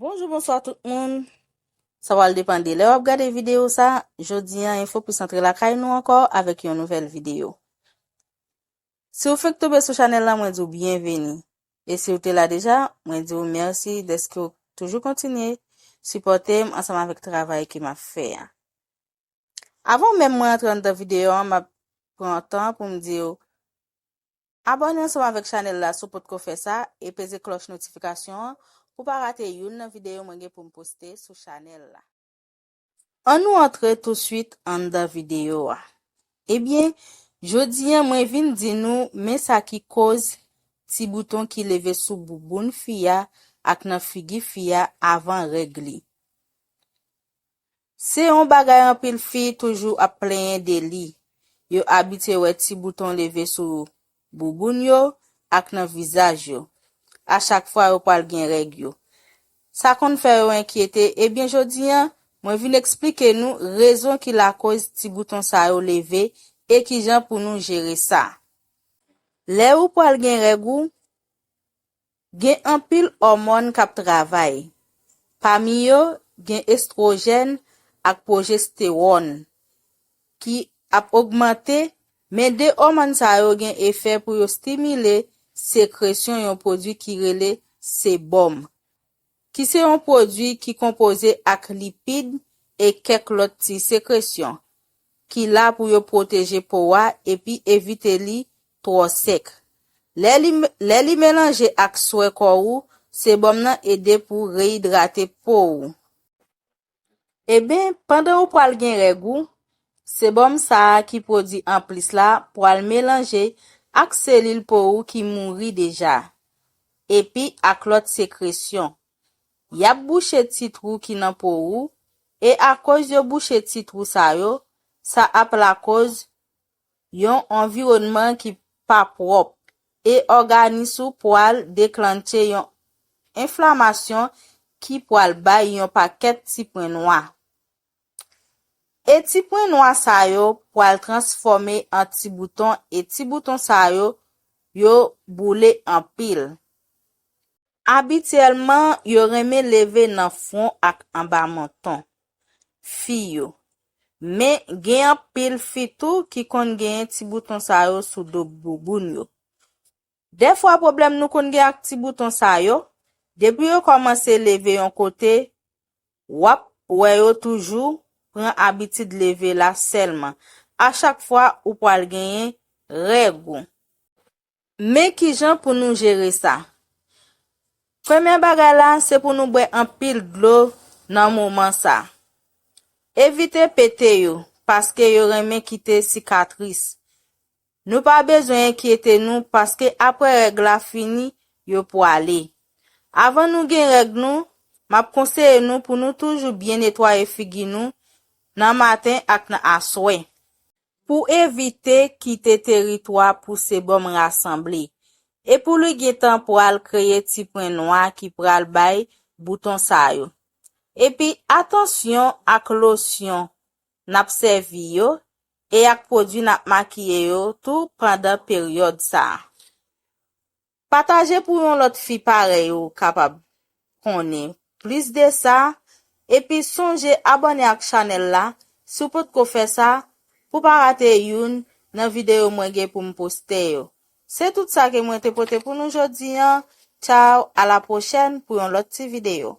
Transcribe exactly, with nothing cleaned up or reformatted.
Bonjou, bonswa tout moun. Sa pral depann de lè w ap gade videyo sa. Jodi a, Enfo Plis antre lakay nou ankò avèk yon nouvèl videyo. Si w fenk tonbe sou chanèl la, mwen di w byenveni. E si w te la deja, mwen di w mèsi dèske w toujou kontinye sipòte m ansanm avèk travay ke m ap fè a. Avan menm mwen antre anndan videyo an, m ap pran tan pou m di w abòne ansanm avèk chanèl la si w potko fè sa e peze klòch notifikasyon an pou w pa rate youn nan videyo mwen gen pou m poste sou chanèl la. Ann nou antre touswit anndan videyo a. Ebyen, jodi a mwen vin di nou men sa ki koz ti bouton ki leve sou bouboun fi a ak nan figi fi a avan règ li. Se yon bagay anpil fi toujou ap plenyen de li. Yo abitye wè ti bouton leve sou bouboun yo ak nan vizaj yo a chak fwa yo pral gen règ yo. Sa konn fè yo enkyete, ebyen jodi a, mwen vin eksplike nou rezon ki lakoz ti bouton sa yo leve e kijan pou nou jere sa. Lè ou pral gen règ ou, gen anpil òmòn k ap travay. Pami yo, gen estwojèn ak pwojestewòn ki ap ogmante, men de òmòn sa yo gen efè pou yo stimile sekresyon yon pwodui ki rele sebòm, ki se yon pwodui ki konpoze ak lipid e kèk lòt ti sekresyon, ki la pou yo pwoteje po a epi evite li twò sèk. Lè li, lè li melanje ak swè kò ou, sebòm nan ede pou reyidrate po ou. Eben, pandan ou pral gen règ ou, sebòm sa a ki pwodui anplis la pral melanje ak selil po ou ki mouri deja, epi ak lòt sekresyon. Y ap bouche ti twou ki nan po ou, e akoz yo bouche ti twou sa yo, sa ap lakoz yon anviwònman ki pa pwòp, e òganis ou pral deklanche yon enflamasyon ki pral bay yon pakèt ti pwen nwa. E ti pwen nwa sa yo pral transfòme an ti bouton, e ti bouton sa yo, yo boule anpil. Abityèlman, yo renmen leve nan fwon ak anba manton fi yo. Men, gen anpil fi tou ki konn genyen ti bouton sa yo sou do bouboun yo. Dèfwa, pwoblèm nou konn gen ak ti bouton sa yo, depi yo kòmanse leve yon kote, w ap wè yo toujou pran abitid leve la sèlman a chak fwa ou pral genyen règ ou. Men kijan pou nou jere sa. Premye bagay la, se pou nou bwè anpil dlo nan moman sa. Evite pete yo, paske yo renmen kite sikatris. Nou pa bezwen enkyete nou, paske apre règ la fini, yo pwale. Avan nou gen règ nou, m ap konseye nou pou nou toujou byen netwaye figi nou nan maten ak nan aswè. Pou evite kite teritwa pou sebòm rasanble, e pou li gentan pral kreye ti pwen nwa ki pral bay bouton sa yo. Epi atansyon ak losyon n ap sèvi yo e ak pwodui n ap makiye yo tou pandan peryòd sa a. Pataje pou yon lòt fi parèy ou kapab konnen plis de sa, epi sonje abòne ak chanèl la si w potko fè sa pou pa rate youn nan videyo mwen gen pou m poste yo. Se tout sa ke mwen te pote pou nou jodi a. Tchaw, a la pwochèn pou yon lòt ti videyo.